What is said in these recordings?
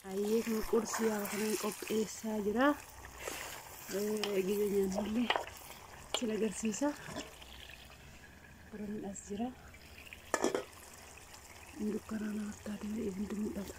Hayyee kun qursii haala kanaan qopheessaa jira. Gizee nyaannullee sin agarsiisa. Boroniin as jira. Dukkanaa na fakkaate malee ibiddi mul'ata.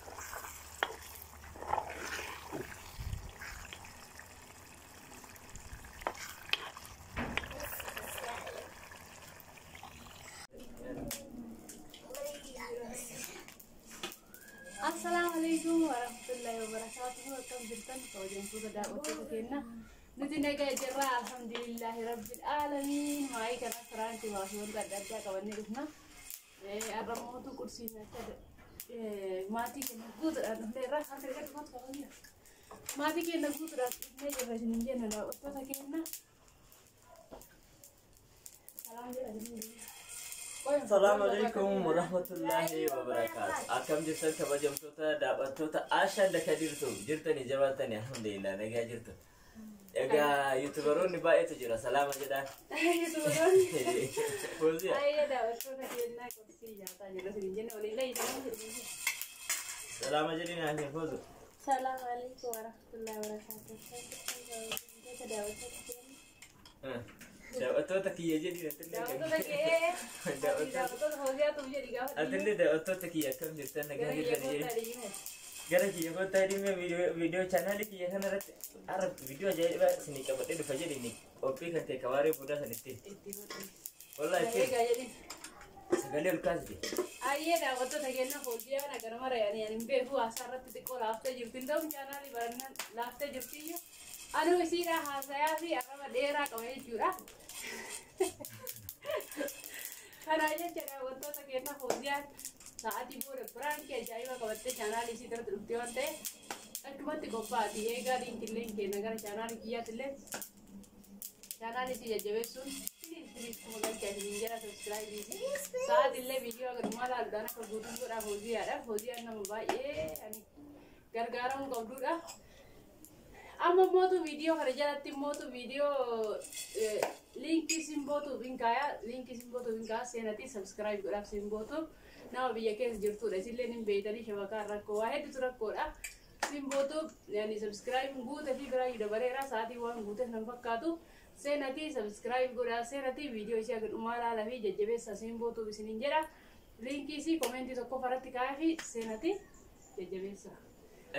Assalaamu alaikum warahmatullahi wabarakatuh. Akkam jirtan kabajamtoota daawwattoota keenya. Nuti nagaa jirra alhamdulillahi rabbil aalamiin. Maayii kana firaansi baasii adda addaa qabannee dhufna. Har'a mootu qursii nyaachaa maatii keenya guutuudhaan dhufneerra. Harka dhiqadhu kootu kabajaa. Maatii keenya guutuudhaan dhufnee jirra isiniin jenna daawwattoota keenya. Salaam jedha isiniin. Salaamu alaikum warahmatullahi wabarakaatu. Akkam jirtan kabajamtoota daawwattoota Ashaan Dakadirtu jirtanii jabaatanii alhamdulillah nagaa jirtu. Egaa yuutubaroonni baay'eetu jira salaama jedhaan. Fooziyaa. Ayyee daawwattoota keenyaa qursii nyaataa jirra isiniin jenna waliin layyii jedhama. Salaama jedhiin haasee foozu. Salaamu alaikum warahmatullahi wabarakatuh. Daawwattoota keenya. Daawwattoota kiyya jedhiin atillee Daawwattoota kee daawwattoota Fooziyaatu jedhi gaafa atillee daawwattoota kiyya akkam jirtan nagaa gara kiyya jirtan kottaa jedhi. dhiyyuu. Gara kiyya kottaa dhimma viidiyoo chaanaalii kiyya kanarratti har'a viidiyoo ajaa'ibaa isinii qabadhee dhufa jedhiin qophii kan ta'e kawaaree boodaa san ittiin. Itti godhi. Wallahi ittiin. Eegaa jedhin. Sagalee ol kaasite. Ayyee daawwattoota keenya Fooziyaan agara mara yaani ani hin beeku haasaa irratti xiqqoo laaftee jirti. Hin ta'u chaanaalii barannaan laaftee jirtiyyuu. Anuu isiidha haasayaa fi arraba dheeraa qaba jechuudha. Kanaa jecha daawwattoota keenya Fooziyaan sa'aatii booda piraankii ajaa'ibaa qabattee chaanaalii isii irratti dhufte waan ta'eef achumatti qophaa'ati. Eegaa liinkilleen keenya gara chaanaalii kiyyaatti chaanaalii isii jajjabeessuun please please kuma galchaa isiniin jala subscribe sa'aatillee viidiyoo agarumaa laaluudhaan akka guutuu godhaa Fooziyaadha. Fooziyaan nama baay'ee ani gargaaramuu qabdudha. Amma mootu viidiyoo kana jalatti mootu viidiyoo liinkii simbootu binkaayaa liinkii simbootu binkaayaa seenatii subscribe godhaaf simbootu nama biyya keessa jirtudha. Isillee hin beeytanii shabakaa rakkoo waa hedduutu rakkoodha. Simbootu yani subscribe guute fi biraa dabareera sa'aatii waan guuteef nan fakkaatu. Seenatii subscribe godhaa seenatii viidiyoo ishee dhumaa ilaalaa fi jajjabeessa simbootu isiniin jedha. Liinkii isii komentii tokko faratti kaa'ee fi seenatii jajjabeessa.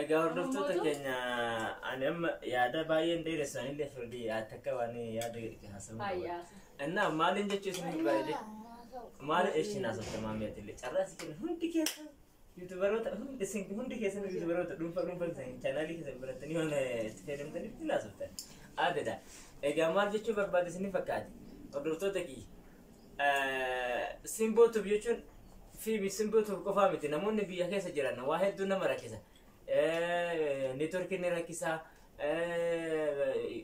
Egaa hordoftoota keenya ani amma yaada baay'een dheeressan illee firdii takka waan yaada haasawuu qaba. Hayyaa. Innaa maaliin jechuu isin barbaade maal ishiin haasofte maamii illee carraa si kenna hundi keessan yuutubaroota hundi isin hundi keessan yuutubaroota dhuunfaa dhuunfaa keessan chaanaalii keessan barattanii waan itti fayyadamtaniif ni haasoftan. Aadaadha. Egaa maal jechuu barbaade isin fakkaate hordoftoota kiyya. Simbootuuf jechuun fi simbootuuf qofaa miti namoonni biyya keessa jiran waa hedduu nama rakkisa. Neetworkiin ni rakkisa.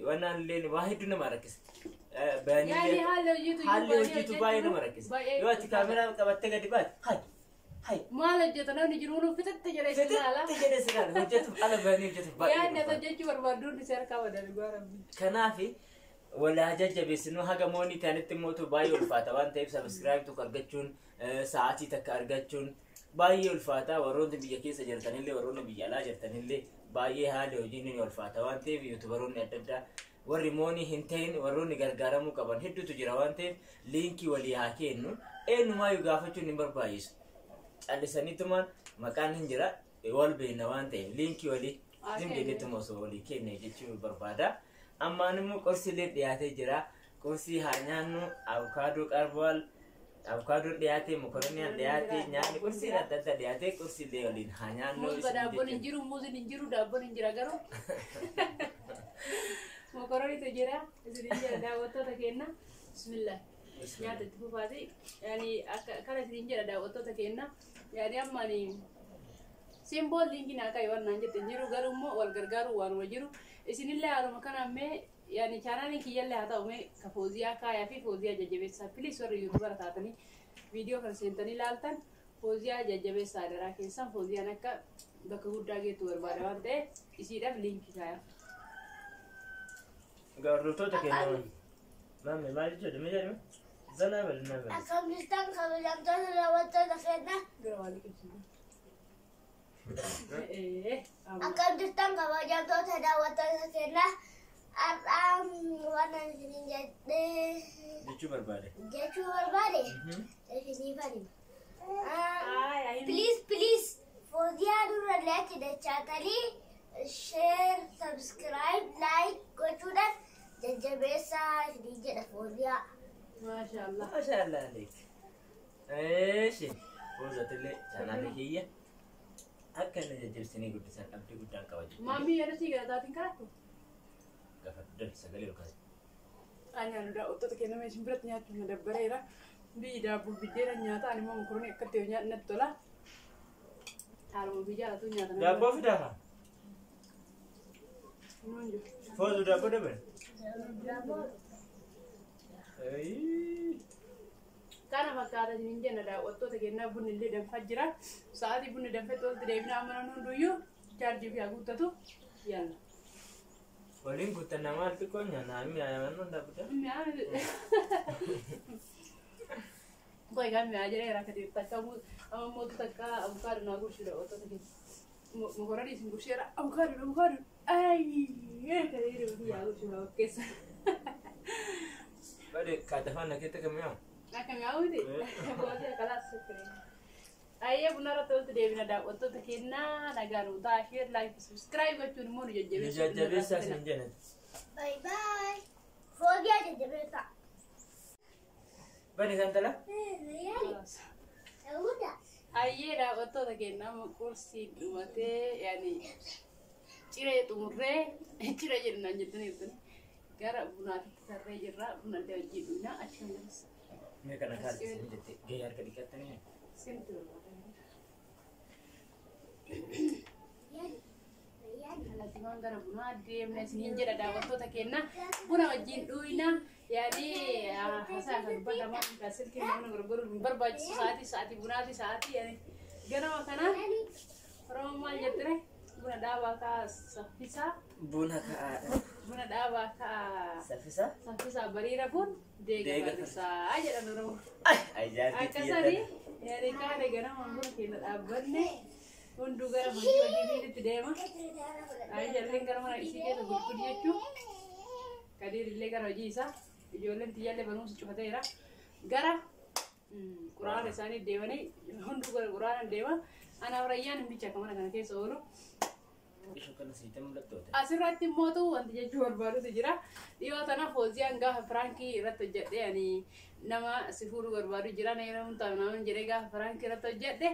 Wannaan illee waa hedduu nama rakkisa. Yaani haalli hojiitu Haalli hojiitu baay'ee nama rakkisa. Yoo ati kaameraa qabattee gadi baate hay hay Maal hojjeta namni jiru nu fitatte jedhee si ilaala. fixatti jedhee si ilaala hojjetuuf ala bahanii hojjetuuf baay'ee Yaadni ati ulfaata. hojjechuu barbaaddu hundi si harkaa bada dhugaa rabbi. Kanaafi walaa jajjabeessinuu haga moonii ta'anitti mootu baay'ee ulfaata waan ta'eef subscribe tokko argachuun sa'aatii takka argachuun baay'ee ulfaata warroonni biyya keessa jirtanillee warroonni biyya alaa jirtanillee baay'ee haali hojiin ni ulfaata waan ta'eef yuutubaroonni adda addaa warri moonii hin ta'in warroonni gargaaramuu qaban hedduutu jira waan ta'eef liinkii walii haa kennu eenyumaayyuu gaafachuun hin barbaachisu callisaniitumaan maqaan hin jira wal beekna waan ta'eef liinkii walii Haa zim kennu. jenneetuma osoo walii kenne jechuu barbaada. Ammaan immoo qorsiilee dhiyaatee jira. Qorsii haa nyaannu abukaadoo qarbaal abukaadoon dhiyaatee mokoroniyaan dhiyaatee nyaanni qursiin adda addaa dhiyaatee qursiilee waliin haa nyaannu. Muuzi daabboon hin jiru muuziin hin jiru daabboon hin jira garuu. Mokoroniitu jira isiniin jira daawwattoota keenya. Bismillah. Nyaata itti fufaati. Yaani akka kana isiniin jira daawwattoota keenya. Yaani amma ani simboon liinkii naa ka'i waan naan jette hin jiru garuu immoo wal gargaaruu waanuma jiru. Isinillee haaluma kanaan mee yaani chaanaaliin kiyyallee haa ta'u mee ka Fooziyaa kaayaa fi Fooziyaa jajjabeessaa please warri yuutubara taatanii viidiyoo kana seentanii ilaaltan Fooziyaa jajjabeessaa adaraa keessan Fooziyaan akka bakka guddaa geettu barbaada waan ta'eef isiidhaaf liinkii kaayaa. Hordoftoota keenya maamii maal jechuudha mee jedhame zanaa bal'inaa bal'ina. Akkam jirtan kabajamtoota daawwattoota keenya. Gara waa liqimsiisa. Akkam jirtan kabajamtoota daawwattoota keenyaa, har'aa waan ani isiniin jedhee Jechuu barbaade. Jechuu barbaade isiniif hima. Please, please, Fooziyaa dura like dachaatanii share, subscribe, like gochuudhaan jajjabeessaa isiniin jedha Fooziyaa. Maashaallah. Maashaallah aleek. Eeshi. Foozatillee chaanaalii kiyya akka inni jajjabsanii guddisan abdii guddaan qaba jechuudha. Maammii yeroo sii galataatiin karattu? Gaafa dal sagalee yookaan. Ani anu daawwattoota keenya isin biratti nyaachuun na dabbareera. Biyyi daabboo biddeena nyaata, ani immoo mokoroonii akkatti yoo nyaadhu natti tola. Haaluma biyya jaalatu nyaata. Daabboo fidaa. Nuun jiru. Foozu daabboo dabale. Kana fakkaata isiniin jenna daawwattoota keenyaa, bunni illee danfaa jira. Sa'aatii bunni danfetti walitti deebinaa, amma namni hunduyyuu chaarjii fi guuttatu yalla. Waliin guuttannaa maal xiqqoo nyaannaa mi'aayaman daabboo. Koi kan mi'aa jedhee akka takka amma mootu takka abukaadoo naa gurshu daawwattoota keenya. Mokoranii isin gursheera, abukaadoo, abukaadoo ayyee kan jedhu yaa gurshu keessa. Bade kaatafaan nakeetta kan mi'aawu. Akka mi'aawuti. Boodee kalaas sukkuree. Ayyee, buna irratti walitti deebina daawwattoota keenyaa, nagaa nu ta'a, share, like, subscribe gochuun immoo nu jajjabeessuu. Jajjabeessaa isin jenna. Bye bye. Fooziyaa jajjabeessaa. Bade kan tala. Ayyee, daawwattoota keenyaa, amma qursii dhumatee, yaani ciree xumurree, ciree jennaan jettanii jirtani. Gara bunaatitti tarree jirra, buna illee wajjin dhugna achi kan jirus. Mee kana kaasa isin jette gahee harka dhiqattanii. Simti barbaada. Kallattiiwwan gara bunaa deemna isiniin jedha daawwattoota keenya, buna wajjin dhuyna, yaani hasaa kan dubbatamaa kan silkii namni gurguru hin barbaachisu, sa'aatii sa'aatii bunaati, sa'aatii yaani ganama kana Oromoon maal jettire, buna dhaabaa kaa saffisaa. Buna ka'aadha. Buna dhaabaa kaa Saffisa. saffisaa bariira kun deega Deega fardisaa jedhan Oromoon. Ajaa'ibti. Akkasanii yaani kaane ganama buna keenya dhaabbanne hunduu gara hojii hojiitti deema. Ayi, jalleen gara mana isii keessa gurguddi jechuun Kadiir illee gara hojii isaa, ijoolleen tiyyaallee barumsa cufateera. Gara quraana isaanii deemanii, hunduu gara quraana deema. Anaaf Rayyaan hin bicha akka mana kana keessa oolu. Ishoo kana siite mul'attoota. Asirratti immoo wanti jechuu barbaadutu jira. Dhiyoo tana Fooziyaan gaafa prankii irratti hojjedhe, ani nama si fuudhuu barbaadu jira na yeroo hundaa nama jedhee gaafa prankii irratti hojjedhe.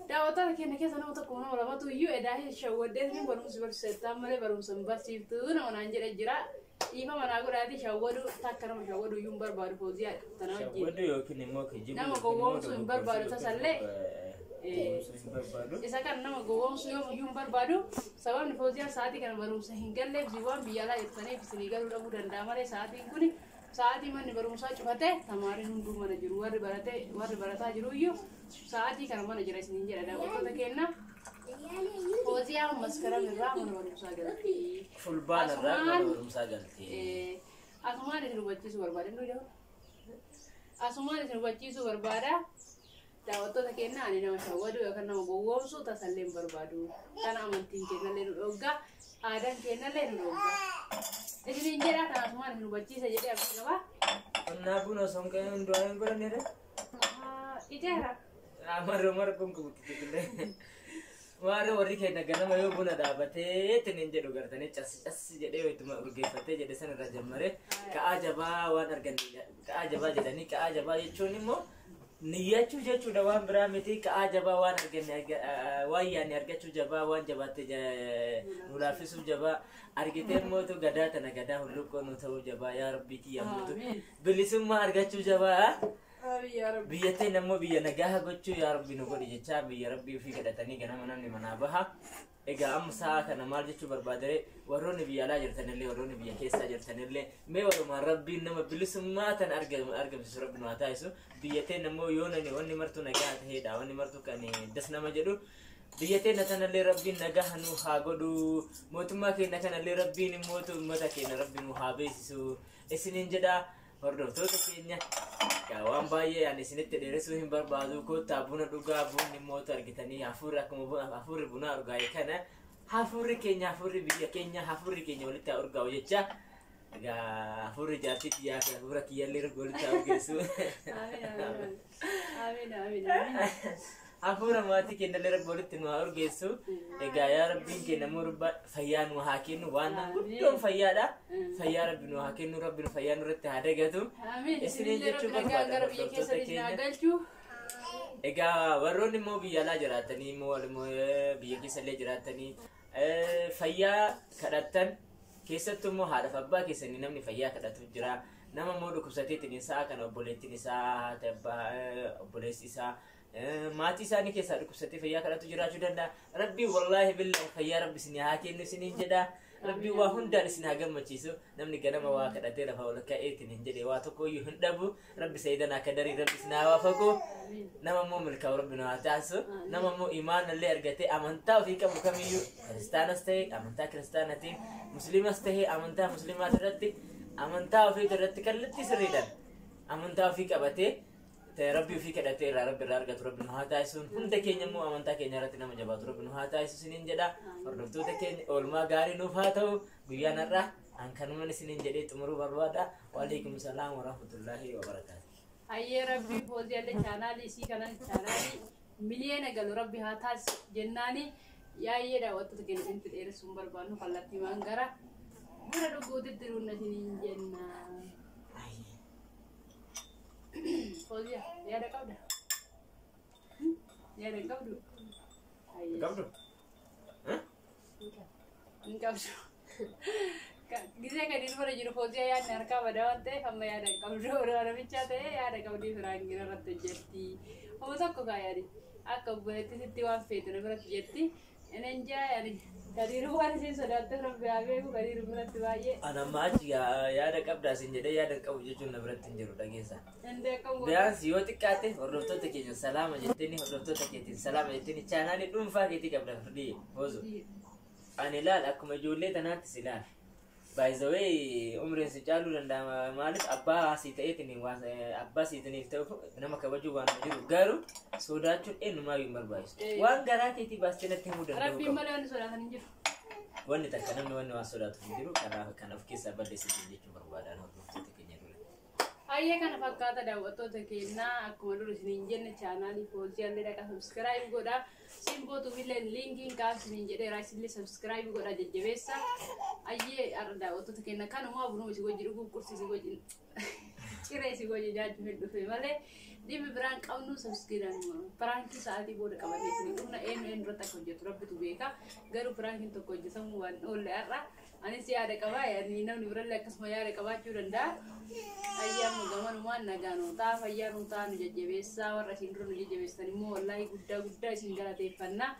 Daawwattoota keenya keessa nama tokko nama lamatu iyyuu edaa shawwaddee ni barumsi barsiisettaan malee barumsa hin barsiiftu nama naan jedhe jira. Dhiifa manaa godhaati, shawwaduu takka nama shawwaduu iyyuu hin barbaadu Fooziyaa tana wajjin. Shawwaduu yookiin immoo kijibu. Nama gowwoomsuu hin barbaadu tasallee. Gowwoomsuu hin barbaadu. Isa kan nama gowwoomsuu yoomiyyuu hin barbaadu. Sababni Fooziyaan sa'aatii kana barumsa hin galleef waan biyya alaa jirtaniif isinii galuu dhabuu danda'a malee, sa'aatiin kun sa'aatii manni barumsaa cufate, tamaariin hunduu mana jiru, warri barate, warri barataa jiru iyyuu sa'aatii kana mana jira isiniin jedha daawwattoota keenya. Fooziyaan Maskaram irraa mana barumsaa galti. Fulbaana irraa mana barumsaa galti. Asumaan isin hubachiisuu barbaada. Asumaan isin hubachiisuu barbaada. Daawwattoota keenya, ani nama shawwadu yookaan nama gowwoomsu tasallee hin barbaadu. Kana amantiin keenyallee nu dhoggaa, aadaan keenyallee nu dhoggaa. Isiniin jedha, kana asumaan isin hubachiisa jedhee abdii qaba. Qonnaa buna osoo hin qayin du'aa hin godhanneedha. Ijeera. Amarra mara kun kubutti. Warri warri keenya ganama yoo buna dhaabatee tiniin jedhu gartanii cas cas jedhee ittuma urgeeffatee jedhe sana irraa jammaree ka'aa jabaa waan arganne ka'aa jabaa jedhanii, ka'aa jabaa jechuun immoo niyyachuu jechuudha, waan biraa miti. Ka'aa jabaa waan arganne, waan yaadne argachuu jabaa, waan jabaatte nu laaffisuu jabaa argitee mootu gadaa tana gadaa hulluqqoo nu ta'uu jabaa, yaa rabbii kiyya mootu bilisummaa argachuu jabaa. Biyya teenya immoo biyya nagaa gochuu yaa rabbi nu godhi jechaa biyya rabbii ofii kadhatanii ganama namni manaa baha. Egaa amma sa'a kana maal jechuu barbaadare, warroonni biyya alaa jirtanillee, warroonni biyya keessaa jirtanillee, mee walumaan rabbiin nama bilisummaa tan argamsiisu rabbi nu haa taasisu. Biyya teenya immoo yoo nani wanni martuu nagaa ta'edha, wanni martuu kan das nama jedhu. Biyya teenya tanallee rabbiin nagaa nu haa godhu. Mootummaa keenya kanallee rabbiin immoo uummata keenya rabbi nu haa beeksisu. Isiniin jedha. Hordoftoota keenya, egaa waan baay'ee ani isinitti dheeressuu hin barbaadu. Kottaa buna dhugaa. Bunni immoo argitanii hafuurri akkuma hafuurri bunaa urgaa'e kana hafuurri keenya, hafuurri biyya keenya, hafuurri keenya walitti haa urgaa'u jecha. Egaa hafuurri jaartii kiyyaa fi hafuura kiyyaallee walitti haa urgeessu. Amiin, amiin, amiin, amiin. Hafuura maatii keenyallee Rabbi walitti nu haa urgeessu. Egaa yaa Rabbiin keenya immoo fayyaa nu haa kennu. Waan guddoon fayyaadha. Fayyaa Rabbi nu haa kennu. Rabbi nu fayyaa nurratti haa dagatu. Amiin. Isiniin Isinillee jechuu Rabbi nagaan barbaada gara biyya hordoftoota keessanii isin haa keenya. galchu. Egaa warroonni immoo biyya alaa jiraatanii immoo biyya keessa illee jiraatanii fayyaa kadhattan, keessattuu immoo haadhaaf abbaa keessanii namni fayyaa kadhatu jira. Nama immoo dhukkubsateetiin sa'a kana obboleettiin isaa, haati abbaa, obboleessi isaa, maatii isaanii keessaa dhukkubsatee fayyaa kadhatu jiraachuu danda'a. Rabbii wallaahi billahi fayyaa Rabbi isin haa kennu isiniin jedha. Rabbii waa hundaan isin haa gammachiisu. Namni ganama waa kadhatee lafa ol ka'eetiin hin jedhe waa tokko iyyuu hin dhabu. Rabbi sayidanaa akka darii Rabbi isin haa waafaqu. Nama immoo milkaa'u Rabbi nu haa taasisu. Nama immoo imaanallee argatee amantaa ofii qabu kamiyyuu, kiristaanas ta'e amantaa kiristaanatiin, musliimas ta'e amantaa musliimaas irratti, amantaa ofii irratti kallattii sirriidhaan amantaa ofii qabatee Rabbi ofii kadhatee irraa Rabbi irraa argatu Rabbi nu haa taasisu. Hunda keenya immoo amantaa keenya irratti nama jabaatu Rabbi nu haa taasisu isiniin jedha. Hordoftoota keenya, oolmaa gaarii nuuf haa ta'u. Guyyaan har'aa an kanuman isiniin jedhee xumuruu barbaada. Waalaikum salaam warahmatullaahi wabarakaatu. Hayyee, Rabbi Fooziyaallee chaanaalii isii kanan chaanaalii miliyoona galu Rabbi haa taasisu jennaani. Yaayyee, daawwattoota keenya, isinitti dheeressuu hin barbaannu. Kallattii waan gara buna dhuguutitti runna isiniin jenna. Fooziyaa, yaada qabda? Yaada hin qabdu? Hayyee. Qabdu? Hin qabdu. Gisee gadi bara jiru Fooziyaa yaadni harkaa badaa waan ta'eef amma yaada hin qabdu. Odoo namichaa ta'ee yaada qabdii firaangira irratti hojjetti. Oma tokko kaa yaadi. Akka obboleettisitti waan feetu na biratti jetti. Inni jaa yaadi. Kadiiruu waan isheen sodaatte Rabbi haa beeku, Kadiiruu biratti baay'ee. Ana amma achi yaada qabdaa isin jedhee yaada hin qabu jechuun na biratti hin jiru, dhageessa. Inni akkam godha? Biyyaansi yoo xiqqaate hordoftoota keenya salaama jettanii, hordoftoota keetiin salaama jettanii, chaanaalii dhuunfaa keetii qabda firdii Foozu. Ani ilaal, akkuma ijoollee tanaatti si ilaal. By the way, umriin si caaluu danda'a, maaliif abbaa si ta'eetiin waan abbaa siitiniif ta'u nama kabajuu waan jiru, garuu sodaachuun eenyumaayyuu hin barbaachisu. Waan garaa keetii baastee natti himuu danda'u Rabbiin qabu. malee wanni sodaatan hin jiru. Wanni takka namni wanni waan sodaatu hin jiru. Kanaaf kan of keessaa balleessitu jechuun barbaadan hordoftoota keenya dura. Hayyee, kana fakkaata daawwattoota keenyaa. Akkuma dur isiniin jenne, chaanaalii Fooziyaallee dhaqa subscribe godha. Simbootu illee liinkiin kaasiniin jedheera, isinillee subscribe godha, jajjabeessa. Hayyee, har'a daawwattoota keenya kanumaa bunuma isin wajji dhuguuf, qursi isin wajji, ciree isin wajji nyaachuu hin dhufe malee dhimmi biraan qabnu. Subscribe, piraankii sa'aatii booda qabannee isin dhufna. Eenyu eenyu irratti akka hojjetu Rabbitu beeka, garuu piraankiin tokko hojjetamuu waan oolle har'a anis yaada qabaa, yaadni namni birallee akkasuma yaada qabaachuu danda'a. Ayyaama gamanumaan nagaa nuu ta'a, fayyaa nuu ta'a, nu jajjabeessaa. Warra isin dura nu jajjabeessan immoo wallaahi guddaa guddaa isin galateeffannaa.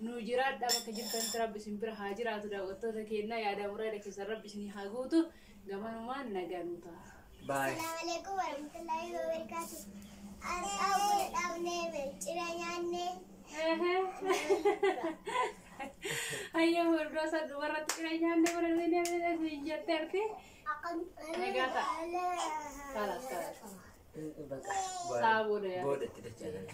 Nu jiraadha, bakka jirtanitti Rabbi isin bira haa jiraatu. Daawwattoota keenyaa, yaada muraada keessan Rabbi isin haa guutu. Gamanumaan nagaa nuu ta'a. Bye. Assalamu alaikum warahmatullahi wabarakatuh. Har'a buna dhabnee cira nyaannee. Ayyaa, fuuldura isaa dubarratti cira nyaanne bara hin jetteerti. Nagaa ta'a. Kalas, kalas. Bakka Saa booda yaada. booda itti dachaanan.